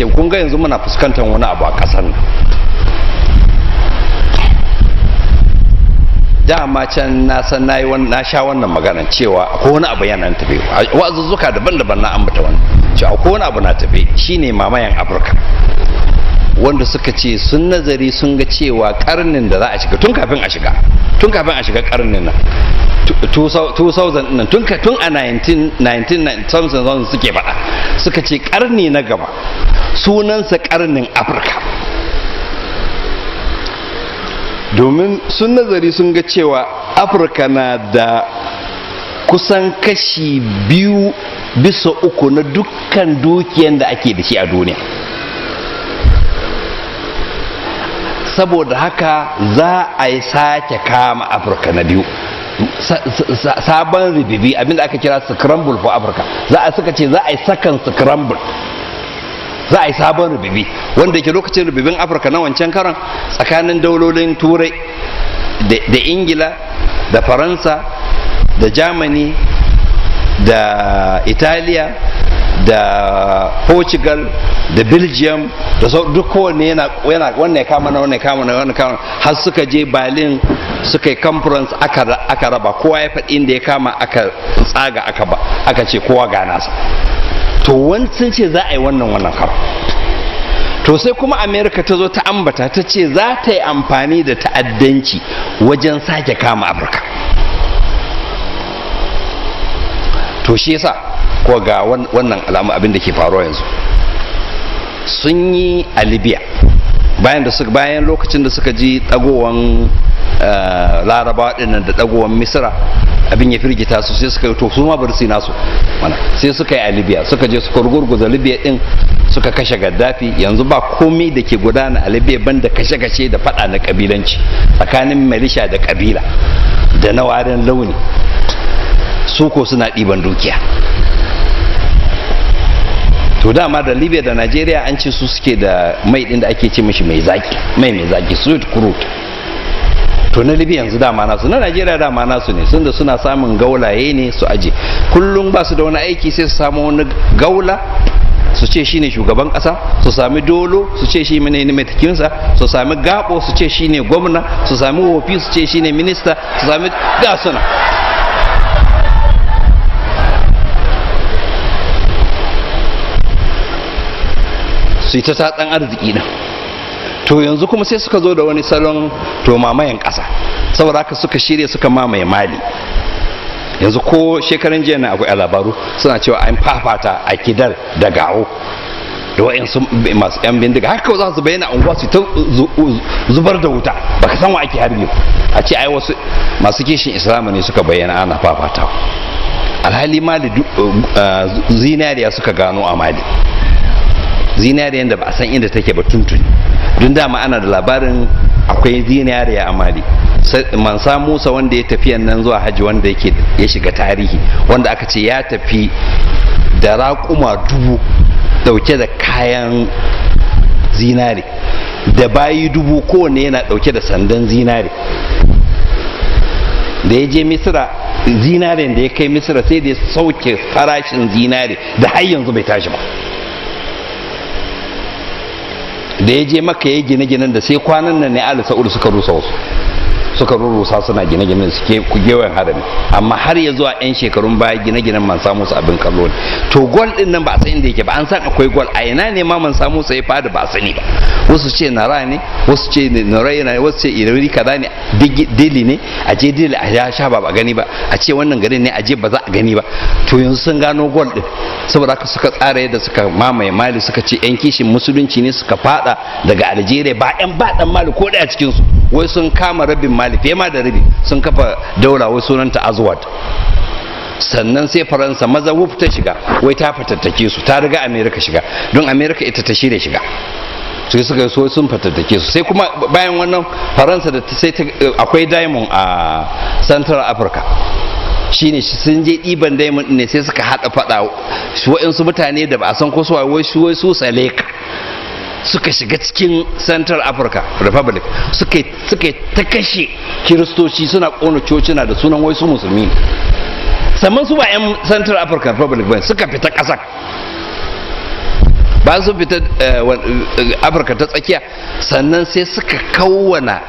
Kun ga yanzu muna fuskantar wani abu a ƙasar nan. Dama can na san na yi na sha wannan magana cewa akwai wani abu yana tafe. Wa'azuzzuka daban-daban na ambata wannan cewa akwai wani abu na tafe, shine mamayan Afirka, wanda suka ce sun nazari sun ga cewa karnin da za a shiga, tun kafin a shiga karnin nan 2000 nan, tun a 19 suke faɗa, suka ce karni na gaba sunansa karnin Afirka, domin sun nazari sun ga cewa Afirka na da kusan kashi 2 bisa 3 na dukkan dukiyan da ake da shi a duniya. Saboda haka za a yi sake kama Afirka na biyu, sabon ribibi, abinda aka kira scramble for Africa. Za a suka ce za a yi sakan scramble, za a yi sabon rububi, wanda ke lokacin rububin Afirka na wancan karan tsakanin daulolin Turai da Ingila da Faransa da Germany da Italiya da Portugal da Belgium da sau, duk kowanne yana wannan ya kama na wannan ya kama na wannan kama, har suka je Berlin suka yi conference, aka raba, kowa ya faɗi inda ya kama, aka tsaga, aka ba, aka ce kowa ga nasa. To wani sun ce za a yi wannan karo. To sai kuma America ta zo ta ambata, ta ce za ta yi amfani da ta'addanci wajen sake kama Afirka. To shi yasa ko ga wannan alamu abin da ke faruwa yanzu sun yi a Libya, bayan da suka bayan lokacin da suka ji dagowan Larabawa dinnan da dagowan Misra, abin ya firgita su, sai suka yi to su ma bari su nasu mana. Sai suka yi a Libya, suka je suka rugurguza Libya din, suka kashe Gaddafi. Yanzu ba komai da ke gudana a Libya banda kashe-kashe da fada na kabilanci tsakanin malisha da kabila da na warin launi, su ko suna ɗiban dukiya. To dama da Libya da Nigeria an ce su suke da mai din da ake ce mishi mai zaki, mai zaki, sweet crude. To na Libya yanzu dama nasu, na Nigeria dama nasu ne, sun da suna samun gaulaye ne su aje. Kullum ba su da wani aiki sai su samu wani gaula su ce shine shugaban kasa, su sami dolo su ce shi ne mataimakinsa, su sami gabo su ce shine gwamna, su sami wofi su ce shine minista, su sami gasuna. Su yi ta tatsan arziki nan. To yanzu kuma sai suka zo da wani salon to mamayen ƙasa. Saboda haka suka shirya suka mamaye Mali. Yanzu ko shekaran jiya na akwai labaru suna cewa an fafata a Kidal da Gawo da wa'yansu masu yan bindiga. Haka za su bayyana unguwa su ta zubar da wuta, baka san wa ake harbi. A ce ai wasu masu kishin Islamu ne suka bayyana ana fafatawa. Alhali Mali zinariya suka gano a Mali, zinariyan da ba a san inda take ba tuntuni, don dama ana da labarin akwai zinariya a Mali. Mansa Musa wanda ya tafi nan zuwa hajji, wanda yake ya shiga tarihi, wanda aka ce ya tafi da raƙuma 1000 dauke da kayan zinare, da bayi 1000, kowanne yana dauke da sandan zinare. Da ya je Misira, zinaren da ya kai Misira sai da ya sauke farashin zinare da har yanzu bai tashi ba. Da ya je Maka ya gine-ginen da sai kwanan nan ne Ali Sa'udu suka rusa wasu, suka rurrusa, suna gine-ginen suke gewayen harami. Amma har ya zuwa 'yan shekarun baya gine-ginen man samu su abin kallo ne. To gol din nan ba a san inda yake ba, an san akwai gol, a ina ne ma man samu sai fada ba a sani ba. Wasu ce Nara ne, wasu ce Nara ne, wasu ce Irori kaza ne, Dili ne. A je Dili a ya sha ba a gani ba, a ce wannan garin ne, a je ba za a gani ba. To yanzu sun gano gol din, saboda haka suka tsara yadda suka mamaye Mali. Suka ce 'yan kishin musulunci ne suka fada daga Algeria, ba 'yan ba dan Mali ko daya cikin su, wai sun kama rabin Mali, fiye ma da rabi, sun kafa daula wai sunanta Azwad. Sannan sai Faransa maza wuf ta shiga, wai ta fatattake su, ta riga Amerika shiga, don Amerika ita ta shirya shiga. Sai suka so sun fatattake su. Sai kuma bayan wannan Faransa da sai akwai diamond a Central Africa, shine sun je ɗiban diamond ne, sai suka haɗa faɗa wa'insu mutane da ba a san ko su wai su wai su Saleka, suka shiga cikin Central Africa Republic, suka ta kashe kiristoci, suna kona cocina da sunan wai su musulmi. Sannan su ba 'yan Central Africa Republic ba, suka fita ƙasar. Bayan sun fita Afirka ta Tsakiya, sannan sai suka kawwana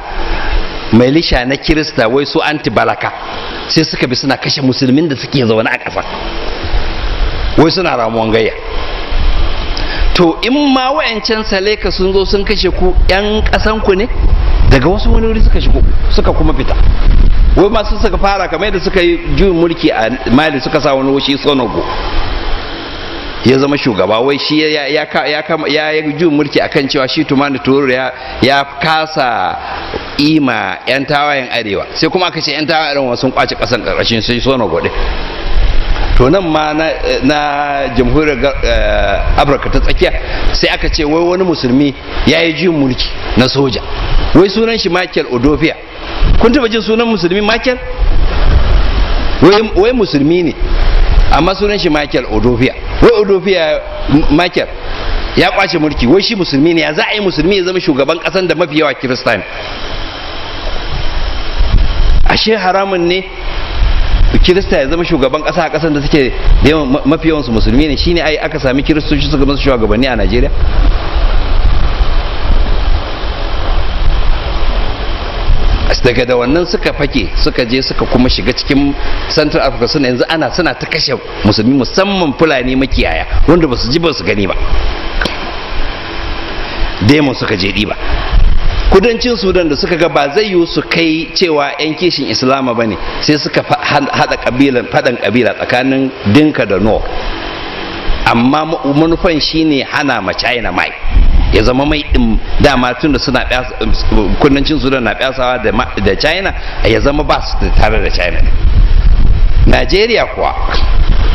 milisha na Kirista, wai su anti Balaka. Sai suka bi suna kashe musulmin da suke zaune a ƙasa, wai suna ramuwan gayya. To in ma wayancan Seleka sun zo sun kashe ku, yan ƙasan ku ne daga wasu wani wuri suka shigo suka kuma fita. Wai masu suka fara kamar yadda suka yi juyin mulki a Mali, suka sa wani wushi Sanogo ya zama shugaba. Wai shi ya yi juyin mulki akan cewa shi Tumani Turu ya kasa ima yan tawayen arewa. Sai kuma aka ce yan tawayen arewa sun kwace kasan karkashin sai Sanogo din. To nan ma na Jamhuriyar Afirka ta Tsakiya, sai aka ce wai wani musulmi ya yi juyin mulki na soja, wai sunan shi Michael Odofia. Kun taba jin sunan musulmi Michael? Wai musulmi ne amma sunan shi Michael Odofia. Wai Odofia Michael ya kwace mulki, wai shi musulmi ne. Ya za a yi musulmi ya zama shugaban kasan da mafi yawa Kirista ne? Ashe haramun ne Kirista ya zama shugaban kasa a kasan da suke da yawan mafi yawansu musulmi ne. Shine ai aka sami Kiristoci suka zama shugabanni a Najeriya. Daga da wannan suka fake, suka je suka kuma shiga cikin Central Africa. Suna yanzu ana suna ta kashe musulmi, musamman Fulani makiyaya wanda ba su ji ba su gani ba. Demon suka je ɗiba. Kudancin Sudan da suka ga ba zai yiwu su kai cewa 'yan kishin Islama ba ne, sai suka haɗa kabilan faɗan kabila tsakanin Dinka da Nuer. Amma manufan shine hana ma China mai, ya zama mai din dama tun da suna kudancin Sudan na byasawa da China, ya zama ba su tare da China. Najeriya kuwa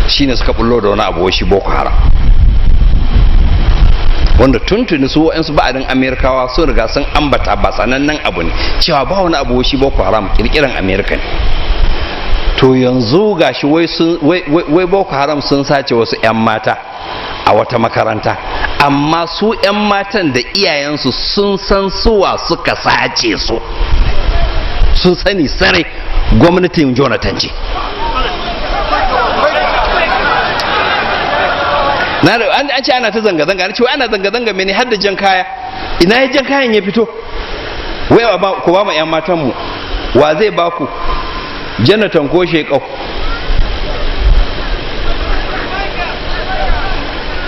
shine suka bullo da wani abu shi Boko Haram, wanda tuntuni su wa'ansu ba'adin Amerikawa sun riga sun ambata, ba sanannen abu ne cewa ba wani abu shi Boko Haram, kirkiran Amerika ne. To yanzu gashi wai Boko Haram sun sace wasu 'yan mata a wata makaranta, amma su 'yan matan da iyayensu sun san suwa suka sace su, sun sani sarai gwamnatin Jonathan ce. An ce ana ta zanga-zanga, an ce ana zanga-zanga mene har da jan kaya? Ina ya jan kayan ya fito? Wai ku ba mu 'yan matanmu. Wa zai ba ku, Jonathan ko Shekau?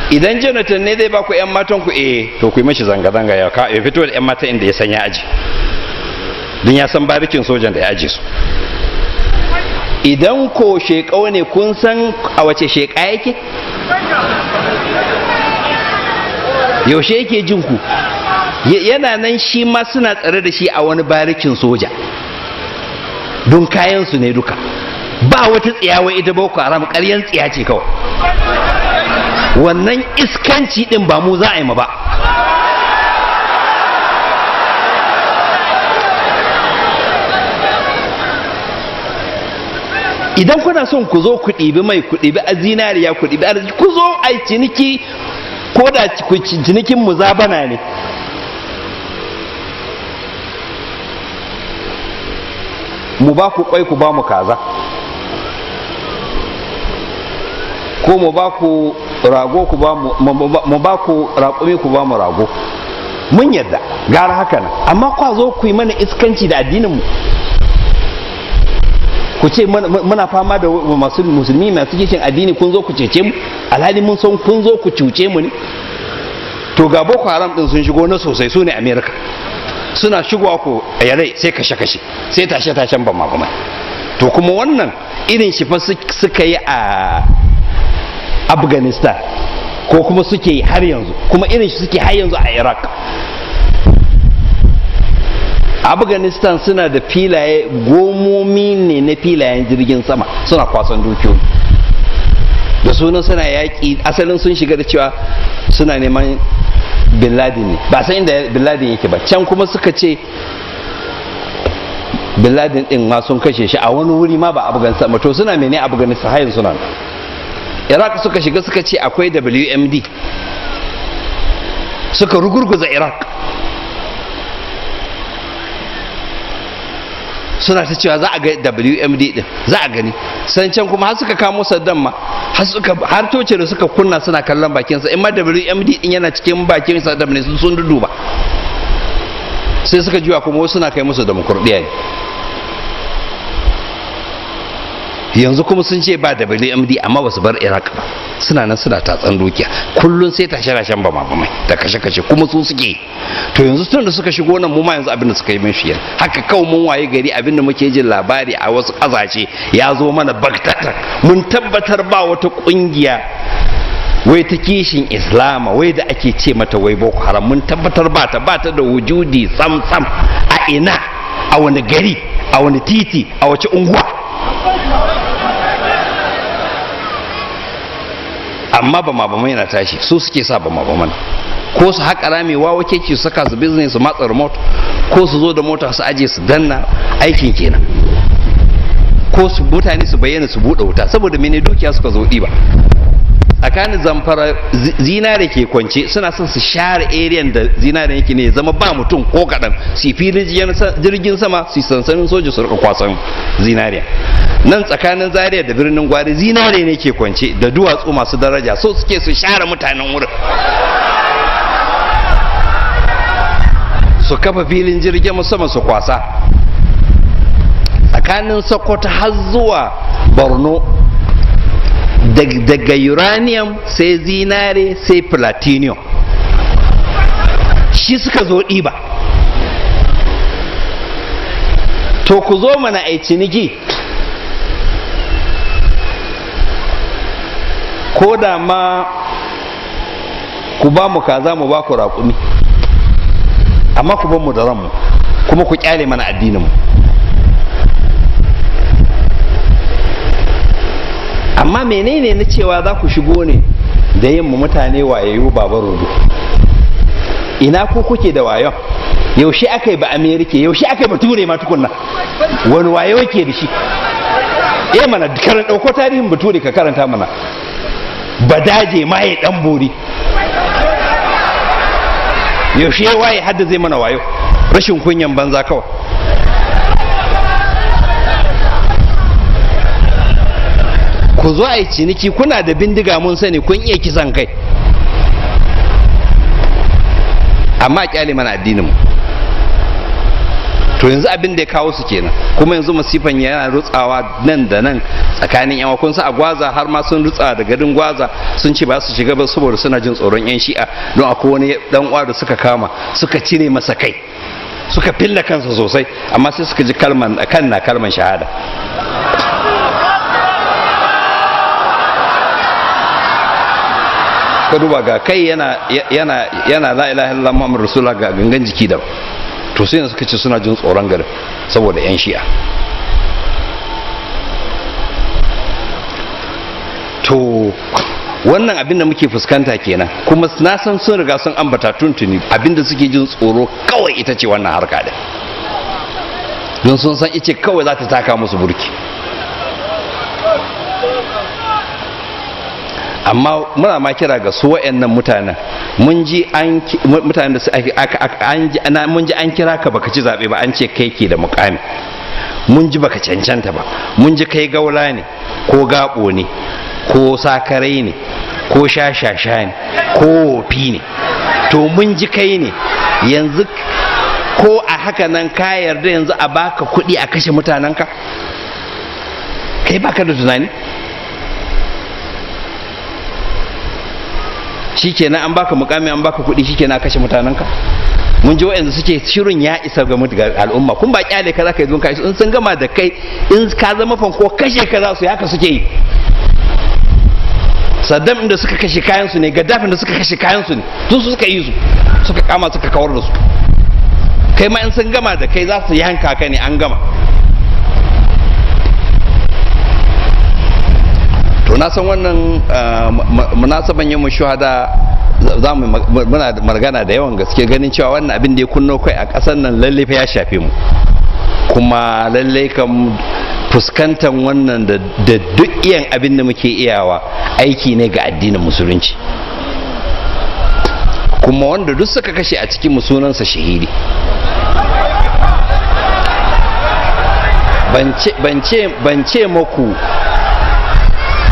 Idan Jonathan ne zai ba ku 'yan matan ku, eh, to ku yi mashi zanga-zanga ya fito da 'yan matan inda ya san ya aji, don ya san barikin sojan da ya aji su. Idan ko Shekau ne, kun san a wace sheka yake, yaushe yake jin ku. Yana nan shi ma suna tsare da shi a wani barikin soja, don kayansu ne duka. Ba wata tsiyawa ita Boko Haram, ƙaryan tsiya ce kawai. Wannan iskanci din ba mu za a yi ma ba. Idan kuna son ku zo ku ɗibi mai, ku ɗibi zinariya, ku ɗibi arziki, ku zo a ciniki, ko da cinikin muzabana ne. Mu ba ku kwai, ku ba mu kaza, ko mu ba ku rago, ku ba mu, mu ba ku raƙumi, ku ba mu rago, mun yadda, gara haka nan. Amma kwa zo ku yi mana iskanci da addinin mu, ku ce muna fama da masu musulmi masu kishin addini, kun zo ku cece mu, alhali mun san kun zo ku cuce mu ne. To ga Boko Haram din sun shigo na sosai, su ne America. Suna shigowa ko yare, sai kashe-kashe, sai tashe-tashen ban ma. To kuma wannan irin shi fa suka yi a Afghanistan, ko kuma suke yi har yanzu, kuma irin shi suke har yanzu a Iraq. Afghanistan suna da filaye, gomomi ne na filayen jirgin sama, suna kwasan dukiyoyi da sunan suna yaƙi. Asalin sun shiga da cewa suna neman Bin Laden ne, ba san inda Bin Laden yake ba. Can kuma suka ce Bin Laden din ma sun kashe shi a wani wuri ma ba Afghanistan ba. To suna mene Afghanistan har yanzu? Suna Iraq. Suka shiga suka ce akwai WMD, suka rugurguza Iraq. Suna ta cewa za a ga WMD din, za a gani. San can kuma har suka kamo Saddam ma, har suka har toce da suka kunna suna kallon bakinsa, in ma WMD din yana cikin bakin Saddam ne, sun duduba. Sai suka juya kuma wasu suna kai musu demokuraɗiyya ne. Yanzu kuma sun ce ba WMD, amma ba su bar Iraq ba, suna nan suna tatsan dukiya. Kullum sai tashe-tashen bama bamai da kashe-kashe, kuma su suke. To yanzu tun da suka shigo nan, mu ma yanzu abin da suka yi min shi haka kawai mun waye gari, abin da muke jin labari a wasu ƙasashe ya zo mana baktatan. Mun tabbatar ba wata ƙungiya wai ta kishin Islama wai da ake ce mata wai Boko Haram. Mun tabbatar ba ta da wujudi sam sam. A ina, a wani gari, a wani titi, a wace unguwa? Amma ba ma ba yana tashi, su suke sa ba ma ba mana, ko su haƙa rami wawa keke su saka su business, su matsa remote, ko su zo da mota su aje su danna, aikin kenan, ko su mutane su bayyana su buɗe wuta. Saboda mene? Dukiya suka zo ɗiba. Tsakanin Zamfara zinare ke kwance, suna son su share area da zinare yake ne, zama ba mutum ko kaɗan, su filin jirgin sama, su sansanin soja, su rika kwasan zinariya. Nan tsakanin Zaria da Birnin Gwari zinare ne ke kwance da duwatsu masu daraja, so suke su share mutanen wurin, su kafa filin jirgin sama su kwasa. Tsakanin Sokoto har zuwa Borno, daga uranium sai zinare sai platinum, shi suka zo ɗiba. To ku zo mana a ciniki, ko da ma ku ba mu kaza mu ba ku raƙumi, amma ku ban mu da ranmu, kuma ku kyale mana addininmu. Amma menene na cewa za ku shigo ne da yin mu mutane wayayyu? Baba Rodo, ina ko kuke da wayon? Yaushe aka yi ba Amerika? Yaushe aka yi ba Ture ma tukunna? Wani wayo yake da shi? Eh mana, karan dauko tarihin Bature ka karanta mana. Badaje maye dan bori, yaushe ya waye hadda zai mana wayo? Rashin kunyan banza kawai. Ku zo a yi ciniki. Kuna da bindiga, mun sani kun iya kisan kai, amma kyale mana addinin mu. To yanzu abin da ya kawo su kenan. Kuma yanzu masifan yana rutsawa nan da nan tsakanin yan kun sa a Gwaza, har ma sun rutsa da garin Gwaza, sun ce ba su shiga ba saboda suna jin tsoron yan Shi'a, don akwai wani dan uwa da suka kama, suka cire masa kai, suka filla kansa sosai, amma sai suka ji kalman kan na kalman shahada. Ka duba, ga kai yana yana yana la ilaha illallah Muhammadur rasulullah, ga gangan jiki da. To sai suka ce suna jin tsoron garin saboda yan Shi'a. To wannan abin da muke fuskanta kenan. Kuma na san sun riga sun ambata tuntuni, abin da suke jin tsoro kawai ita ce wannan harka din, don sun san ice kawai za ta taka musu burki. Amma muna ma kira ga su wa'annan mutanen, mun ji an mutanen da su aka an ji mun ji an kira ka baka ci zabe ba, an ce kai ke da mukami, mun ji baka cancanta ba, mun ji kai gaula ne, ko gabo ne, ko sakarai ne, ko shashasha ne, ko wofi ne. To mun ji kai ne. Yanzu ko a haka nan ka yarda yanzu a baka kuɗi a kashe mutanenka? Kai baka da tunani? Shikenan, an baka mukami, an baka kuɗi, shikenan kashe mutanenka. Mun ji waɗanda suke shirin ya isa ga al'umma. Kun ba kyale ka zaka yi ka in sun gama da kai, in ka zama fanko, kashe ka za su. Haka suke yi. Saddam inda suka kashe kayan su ne, Gaddafin da suka kashe kayan su ne, tun su suka yi su, suka kama, suka kawar da su. Kai ma in sun gama da kai za su yanka ka ne, an gama. To na san wannan munasaban yin shuhada za mu muna magana da yawan gaske, ganin cewa wannan abin da ya kunno kai a ƙasar nan lalle fa ya shafe mu. Kuma lalle kam fuskantar wannan da duk iyan abin da muke iyawa aiki ne ga addinin Musulunci. Kuma wanda duk suka kashe a cikin sunansa shahidi.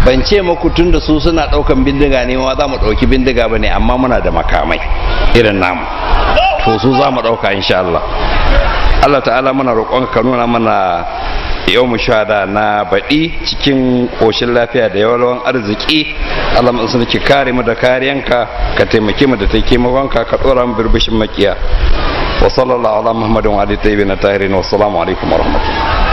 Ban ce maku tun da su suna daukan bindiga ne ma za mu dauki bindiga ba ne, amma muna da makamai irin namu, to su za mu dauka insha Allah. Allah ta'ala, muna roƙon ka nuna mana yau mu shahada na baɗi cikin ƙoshin lafiya da yawan arziki. Allah mu ki kare mu da kariyanka, ka taimake mu da taimakonka, ka ɗora mu birbishin makiya. Wa sallallahu ala Muhammadin wa alihi tayyibin tahirin. Wa assalamu alaikum wa rahmatullahi.